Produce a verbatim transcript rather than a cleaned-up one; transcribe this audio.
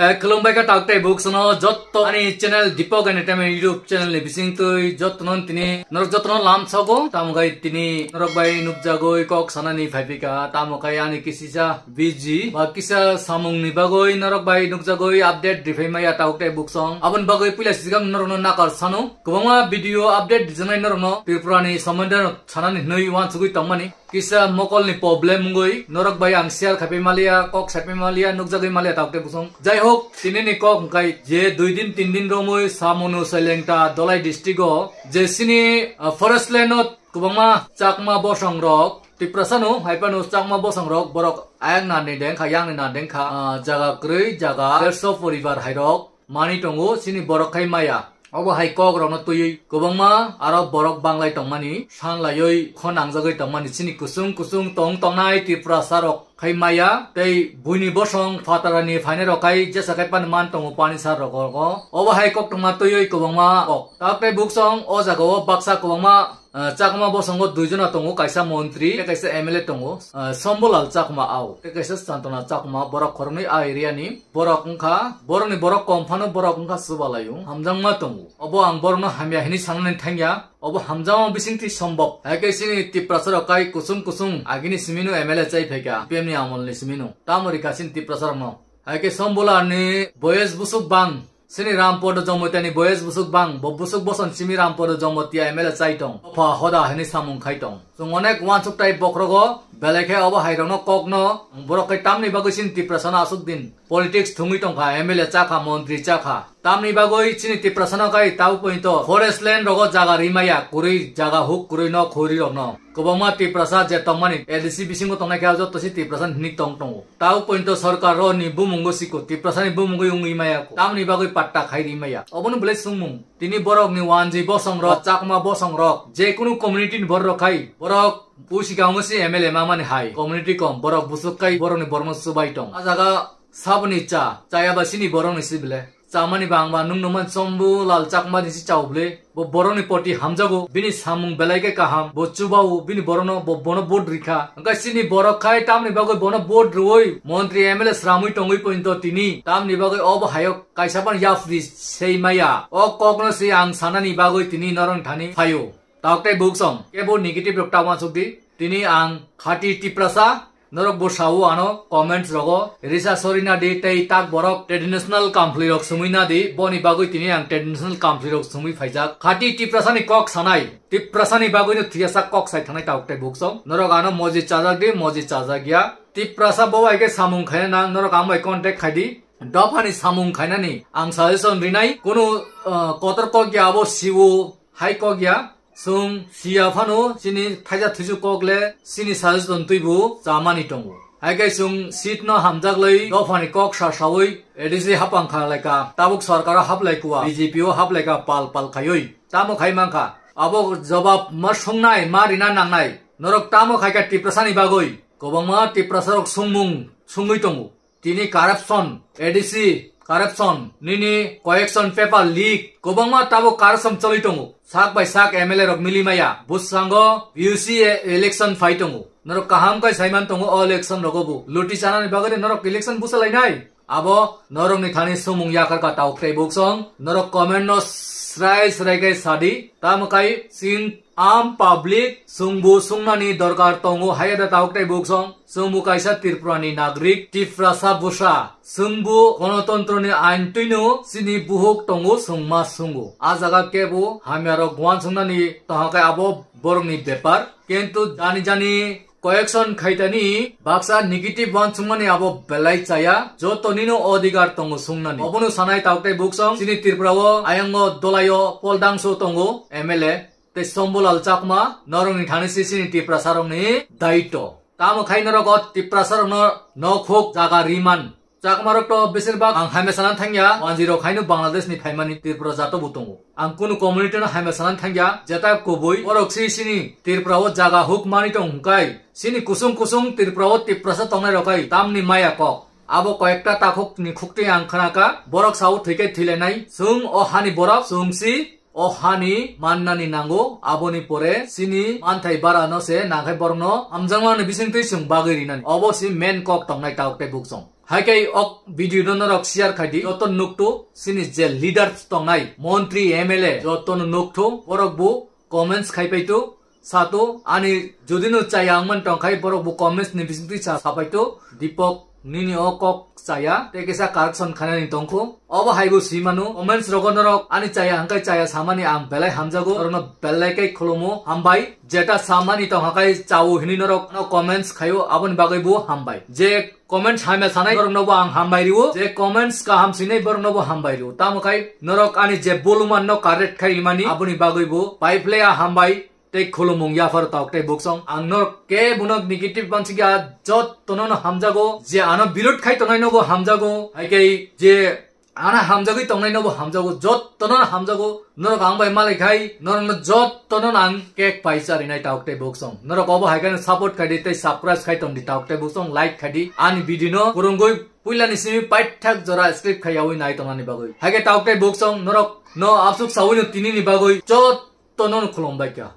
Eh, khulumbai kha tak tei buk sono jotto ani channel Deepak Entertainment YouTube channel ni bising twi jotto non tini norok jotto no lam sogo tamo gai tini norok bai nukjagoi kok sanani phaipika tamo kai ani kisisa busy ba kisa samung ni bagoi norok bai nukjagoi update rifai maya tak tei buk song aboni bagoi puila sigang norok no nakar sano kwbangma video update dijanai norok no Tripura ni somondo sanani hnoi wansugui tongmani. Kisa mokolni problem wngwi norok bai ang share khaipai maliya, kok saipai maliya, nukjagwi maliya tak tei busong. Jai hok, tinini kok hwnkhe je dui din tin din romwi Samunu Sailengta Dholai district o je sini, ah, forest land o kwbangma Chakma bosong rok Tiprasa no hai phano Chakma bosong rok borok ayang nani deng kha, yang ni nani deng kha, ah, jaga kwrwi jaga derso poribar hai rok mani tongo sini borok khai maya. Obo hai kok rokno twiwi kwbangma aro borok banglai tongmani, sanlaiwi khonangjagwi tongmani sini kusung kusung tong tongnai Tiprasa rok khai maya tei buini bosong phatarani phainai rok khai jesa khai pan man tongo pani sar rok o. Obo hai koktwma twiwi kwbangma kok. Tak tei buksong o jaga o baksa kwbangma Ah, Chakma bosongo duijona tongo, kaisa montri, tei kaisa M L A tongo. Ah, Shambhulal Chakma ao, tei kaisa Chantana Chakma, borok khoroknwi a area ni borok wngkha, borokni borok kom phano borok wngkha chubalaio, hamjakma tongo. Obo ang borokno hamya hinwi sanani thangya, obo hamjakma bisingtwi sombok. Hai khe chini Tiprasa rok kai kusung kusung agini simino M L A chai phaikha, P M ni amol ni simino. Tamo rikha chini Tiprasa rokno. Hai khe Shambhulal ni boyes busuk bang, Sini Rampodo Jomotiyani boyes busuk bang, bo busuk boson simi Rampodo Jomotiya M L A chai tong. Dopha hoda hini samung khai tong. Chwng onek wansuk tai bokhrogo, belai khe obo hai rokno kokno, borok khai tamni bagwi sini Tiprasano aswk din politics thwngwi tongkha, M L A chakha, montri chakha. Tamni bagwi sini Tiprasano khai tau pointo forest land rogo jaga rimaya, kwrwi jaga huk kwrwi no khuri rokno. Kwbangma Tiprasa je tongmani A D C bisingo tongnai khe joto si Tiprasa hini tong tongo. Tau pointo sorkar ro ni bumungo siko, Tiprasa ni bumungo wngwi maya ko. Tamni bagwi patta khai ri maya. Obono belai sungmung. Tini borok ni wanji bosong rok, Chakma bosong rok, je kunu community ni borok rok khai, borok pusi kaungo si M L A ma mani hai. Community kom, borok busuk kai, borok ni borok no subai tong. A jaga saboni cha, chaya ba sini borok ni si bile. Chamani bang ba nung nungman Shambhulal Chakma ni si chao bile. Bo borokni poti hamjago, bini samung belai khe kaham, bo chubao, bini borokno, bo, bono vote rikha. Hwnkhe chini borok khai tamni bagwi bono vote rwui montri M L A sramwi tongwi pointo tini. Tamni bagwi obo hayok kaisa ban yapri sei maya. O kokno se ang sanani bagwi tini norong thani phaio. Tok tei buksong, kebo negative rok ta wansuk di. Tini ang khati Tiprasa, Norok bo sao ano comments rogo, risa sori na di tei tak borok traditional kamphli rok sumui na di, boni bagwi tini ang traditional kamphli rok sumui phaijak. Khati Tiprasa ni kok sanai, Tiprasa ni bagwi no thwiyasak kok sai thanai tabuk tei buksong. Norok ano moji chajak di, moji chajak ya. Tiprasa bo bai khe samung khaina nang, norok ang bai contact khai di. Dophani samung khainani ang suggestion rinai, kunu, uh, kotor kok ya abo siwo hai kok ya. Chwng siya phano chini thaisa thuisu kok le chini suggestion twibo chamani tongo. Hai khe chwng seat no hamjak lai dophani kok sa saui A D C hapang kha lai ka, tabuk sorkar o hap lai kua, B J P o hap lai ka pal pal khaioi. Tamo khai man kha? Abo jobab ma sungnai, ma rina nangnai. Norok tamo khai kha Tiprasa ni bagoi? Kwbangma Tiprasa rok sungmung sungui tongo. Tini corruption, A D C corruption, nini collection paper leak, kwbangma tabuk corruption choli tongo. Sak bai sak M L A rok mili maya. Bwskango U C election phai tongo. Norok kaham kai saiman tongo o election rogo bo. Luti chanani bagwi norok election bwsa lainai. Abo norokni thani sumung yakar ka tau khrei buksong. Norok comment no srai srai kai sadi. Tamo kai chwng am public chwngbo sungnani dorkar tongo haya da tau khrei buksong. Chwngbo kaisa Tripura ni nagrik, Tiprasa bwsa. Chwngbo gonotontro ni ain twino chini buhuk tongo, chwngma sungo. A jaga kebo hamya rok guan sungnani toha khe abo borok ni bepar. Kintu jani jani correction khaitani baksa negative uansukmani abo belai chaya. Joto nino odhikar tongo sungnani. Obono sanai tabuk tei buksong chini Tripura o ayang o Dholai o Pol Dangso tongo M L A. Tei Shambhulal Chakma, norokni thani si chini Tiprasa rokni daityo. Tamo khai norok o Tiprasa rokno nokhuk jaga riman. Chakma rok to besir bak ang hamya sana thangya, wanjwi rok haino Bangladesh ni phaimani Tripura jato bo tongo. Ang kunu community no hamya sana thangya, jeta kubui borok si chini Tripura o jaga huk mani tong hwnkhe, chini kusung kusung Tripura o Tiprasa tongnai rok hai tamni maya kok. Abo koyekta takhuk ni khukti ang khnaka, borok sao thwikhe thwilainai, chwng o hani borok, chwng si O hani mannani nango, aboni pore chini manthai bara no se nangkhai borokno hamjakmani bisingtwi chwng bagwi rinani. Obo si main kok tongnai tabuk tei buksong. Hai khe ok video no norok share khai di. Joto nukto sini je leaders tongnai, montri, M L A, joto no nukto, borok bo comments khai paito, sato, ani jodi no chaya wngman tongkhai, borok bo comments ni bisingtwi sa sapaito, Deepak, nini o kok chaya, tei kisa correction khainani tongkho. Obo hai bo si mano, comments rogo norok ani chaya hangkai chaya samani ang belai hamjago, norokno belai kai khulumo, hambai. Jeta samani tongkha kai chao hinwi norok no comments khaio, aboni bagwi bo hambai. Je comments hamya sanai norokno bo ang hambai rio, je comments kaham sinai borokno bo hambai rio. Tamo khai norok ani je buluman no correct khai imani, aboni bagwi bo pai phle a hambai. Tei khulumung yaphar tok tei buksong. Ang norok kebono negative mansikya, jottono no hamjago. Je ano birod khai tongnai nobo hamjago. Hai khe je ano hamjagwi tongnai nobo hamjago. Jottono no hamjago. Norok ang bai malai khai, norokno jottono no ang cake pai charinai tok tei buksong. Norok obo hai khe support khai di tei subscribe khai tong di tok tei buksong, like khai di. Ani video no kurungwi puilani simi paithak jora skip khai yawi nai tongnani bagwi. Hai khe tok tei buksong norok no absuk sawi no tini ni bagwi jottono no khulumbai kha.